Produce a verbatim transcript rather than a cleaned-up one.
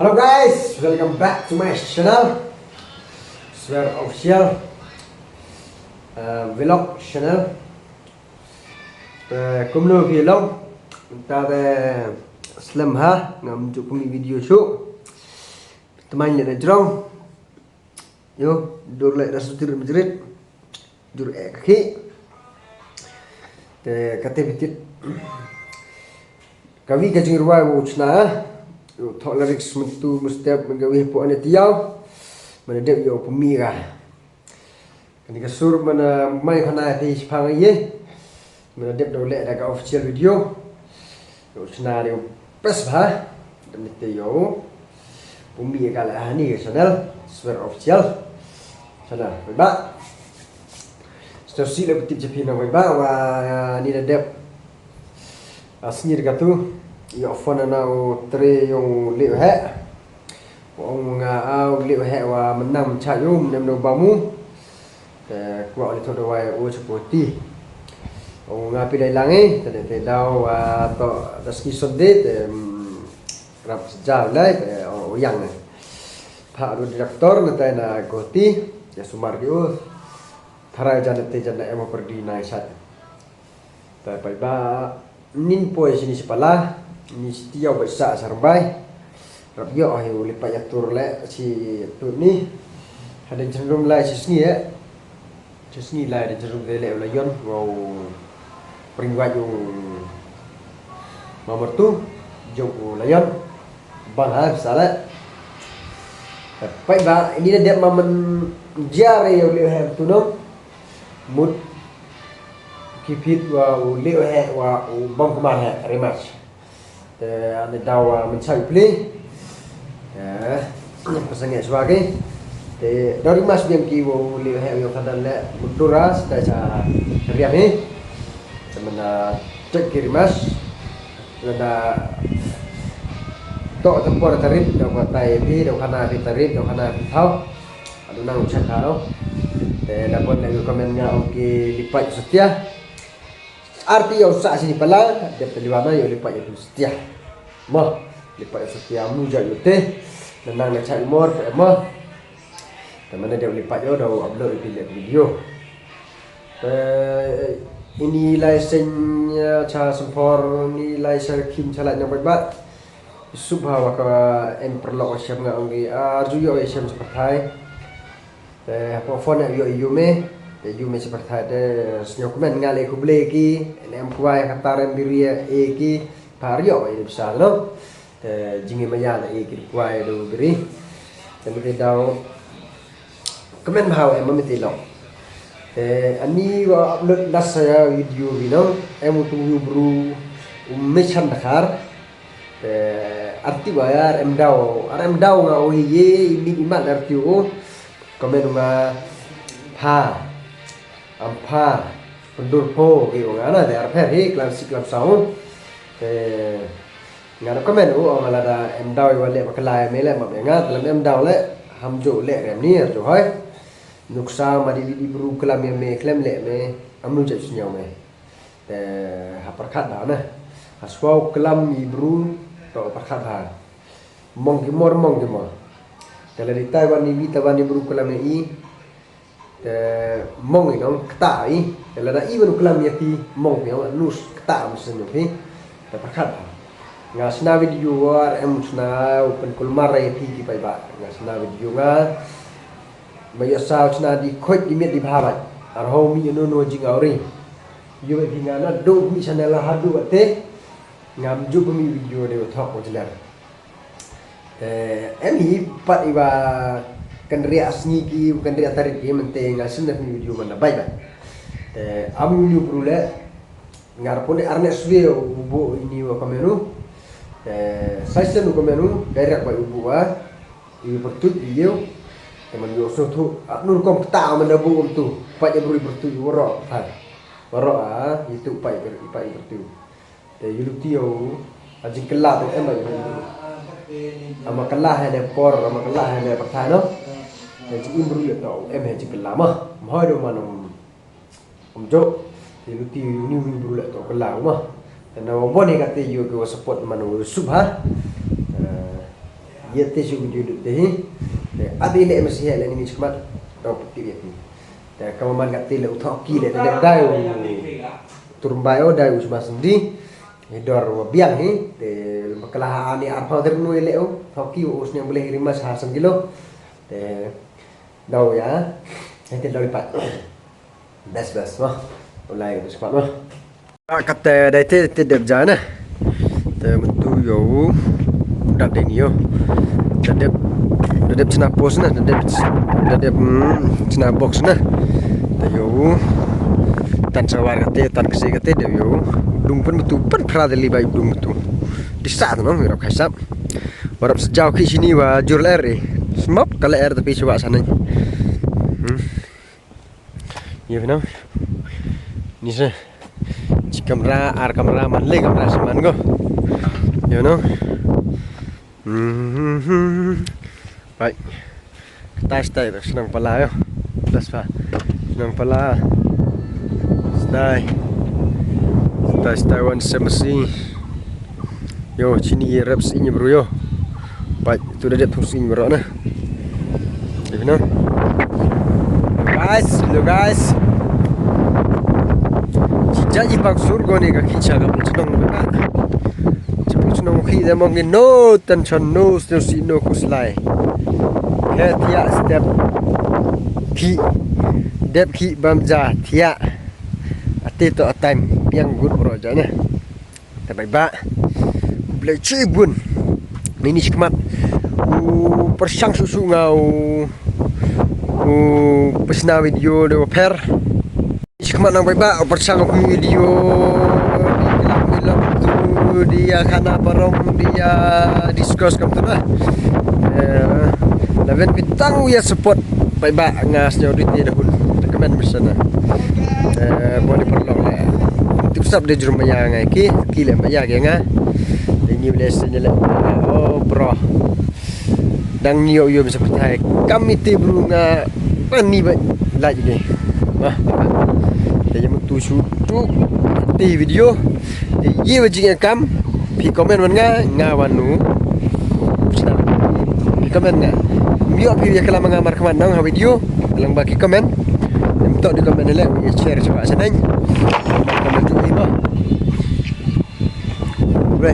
Hello guys, welcome back to my channel, Swear Official, uh, Vlog Channel. Te kumno phi long? Ta te slem ha, ngam ju pynmih video shuh. Tymmen le da jrong. Yo, dur le da sutir mjrit. Dur e ka khi. Te kate bitit. Ka wi ka jingrwai wow chna. Yo, thoh lyrics myntu mynstep man ka wi hapoh ne tiaw. Man dep yow pynmih ka. Kani ka sur man, ah, mai khana te chipang ye. Man dep daw le da ka official video. Yow chna de best bha. Dam ni te yow pynmih ka le hani ka channel Swear Official. Channel, bye bye. Sto si le bitip je phi na bye bye, wa ni da dep. Ah, sngi da katu, yow phone na u tre yow le u heh. Wa ong nga, ah, u le u heh wa mynam cha yow, mynam no bamu. Te kwah u le thoh dawai u cha poti. Ong nga phi lai lang e, te de te daw, ah, to da sngi Sunday, te, mm, rap sejal lai, te, oh, u yang ne. Pha du director, na te na koti, ya sumar ki u. Tharai jan te jan em perdi nai sat. Te pai ba nin poi sini sipala, ni sitiaw ba sa sarbai. Rap yo hi u le pa yatur le si tu ni. Hadin chenrum lai si sngi e. Si sngi lai hadin chenrum de le u layon, wow pring waju mamar tu, jong u layon. Bang ha, sa le. Te pai ba, ini da dep ma man jare yow le u heh tu no. Mut ki phit wa u le u heh wa u bang kmar heh, rematch. Te ani daw wa man chai pli. Eh, pasang e chwa ki. Te daw rematch biang ki wa u le u heh yow thadan le mut duras, te cha riam hi. Te man, ah, check ki rematch. Lada toh tempor tarit, daw katai phi, daw khana phi tarit, daw khana phi thaw. Adu nang check ha no. Te da pon le comment nga ong ki lipat setia. Arti yow sa sini pala, dep te liwa na yow lipat yow setia. Mo, lipat yow setia mu ja yow te. Nang na chai mor, pe mo. Te man dep lipat yow daw upload ki le video. Te ini lai seng, eh, cha sempor, ini lai sa kim cha lai nang bat bat. Subha wa ka em perlok wa shem nga ong ki, ah, arju yow shem sa pyrthai. Te hapoh phone yow i yume, te yume sa pyrthai te sñiaw kmen nga le khuble ki, le em kwai ka tarem biri e ki, par yow i bisa no. Te jingim maya le e ki kwai do biri. Te mete daw kmen bha em mete lok. Te ani wa upload last sa video wi no, em u tu yu bru u mechan dakhar. Te arti wa ya, ar em daw, ar em daw nga o ye, i mit i mat arti o. Comment nga pha, am pha, pendur pho, ki o nga na, te ar pher hi, klam si klam saw. Te nga na comment o, nga lada em daw i wa le bakla me le, ma be nga, te lam em daw le, ham jo le rem ni, ar jo hoi. Nuksa ma di di bru klam ya me, klam le me, am nu jep sñiaw me. Te ha pyrkhat bha na. Ha swaw klam i bru, to pyrkhat bha. Mong ki mor, mong ki mor. Te la di tai wan i wi ta wan i bru klam i. Te mong i nong kta i. Te la da i wan u klam ya phi, mong phi, nus kta am sen phi. Te pyrkhat bha. Nga sna video war em sna u pynkulmar ya phi ki paidbah. Nga sna video nga. Ba ya sa sna di khot di miet di bha bha. Ar ho mi no no jing auri. Yow e phi nga na dooh mi channel la hadu ate. Ngam ju pynmih video de wa thok wa jler. Eh, em hi pat i wa kynriah sngi ki, kynriah tarik ki, mynte nga sien da pynmih video man da bait bait. Te am yu bru le, nga da pon de ar ne swe u bo ini wa comment u. Te sa sien u comment u, direct wa u bo wa. I pyrtuit i yow. Te man yow so tu, ah, nur kom kta man da bo um tu. Pat i bru i pyrtuit i waro, pat. Waro, ah, i tu pat i pyr-, pat i pyrtuit. Te yu luti yow, a jingkylla te em ba yow. Ama kylla he ne por, ama kylla he ne pyrthai no. Te jingim bru yow to, em he jingkylla ma. Mhoi do man um, um jo. Te yu luti yow ni wi bru le to kylla ma. Te na wa bon he kate yow ki wa support man wa sub ha. Eh, Ya te shu video du te hi. Te adi le masi he le ni mi chikmat. Dau pati ya phi. Te kamaman ka te le u thoki le te dep dai u turumbai o dai u chuma sendi. Hi dor wa biang hi. Te bakla ha ani arphaw ter nu le u thoki u sniang bule hi rimas ha san kilo. Te dau ya. Te dau lipat. Best, best, ma. Ulai, best kuat, ma. Ah, kate, dai te, te dep ja na. Te mentu yo. Dap dei ni yo. Te dep, te dep chna post na, te dep, te dep, hmm, chna box na. Te yo. Tan sawar kate, tan kese kate, dep yo. Dung pen mentu, pen phra de li bai dung mentu. Disa no, mi rap khaisap. Warap sejau ki sini wa jur ler eh. Smop, kala er tapi suwa sana. Hmm. Ye phi nang. Ni se. Chi kamra, ar kamra, man le kamra se man ko. Ye phi nang. Mhm. Bai. Kata stai, stai, senang pala yo. Plus pa. Senang pala. Stai. Stai, stai, wan se masi. Yo, chini ye rep sing bro yo. Bai, tu da dep thung sing bro na. Ye phi nang. Guys, hello guys. Chija i pak sur ko ni ka ki cha ka chnong na. Cha chnong ki da mong no tension, no stress, no kuslai. He thia step ki dep ki bam ja thia. Ati to a time piang good bro ja na. Te bai ba. Ble chi bun. Ni ni chikmat. U persang susu nga u, u pesna video de per. Chikmat nang bai ba, u persang u video. Di kelam di lok tu, di ya khana parom, di ya discuss kam tu na. Eh, laban pitang u ya support. Bai ba nga sñiaw di ti dahun. Recommend bisa na. Eh, boni perlok le. Tip sap de jur maya ngai ki, ki le maya ke nga. De ni le sini le. Oh, bro. Dang ni yo yo bisa patai. Kam iti bru nga pani ba laj de. Wah. Te ya tu su tu ti video. Te ye wa jing kam. Phi comment wan nga, nga wan nu. Phi comment nga. Myo phi ya kelam nga mar kman nang ha video. Lang ba ki comment. Em to di comment le, ye share chwa sa nang. Comment tu ni ba. Bre.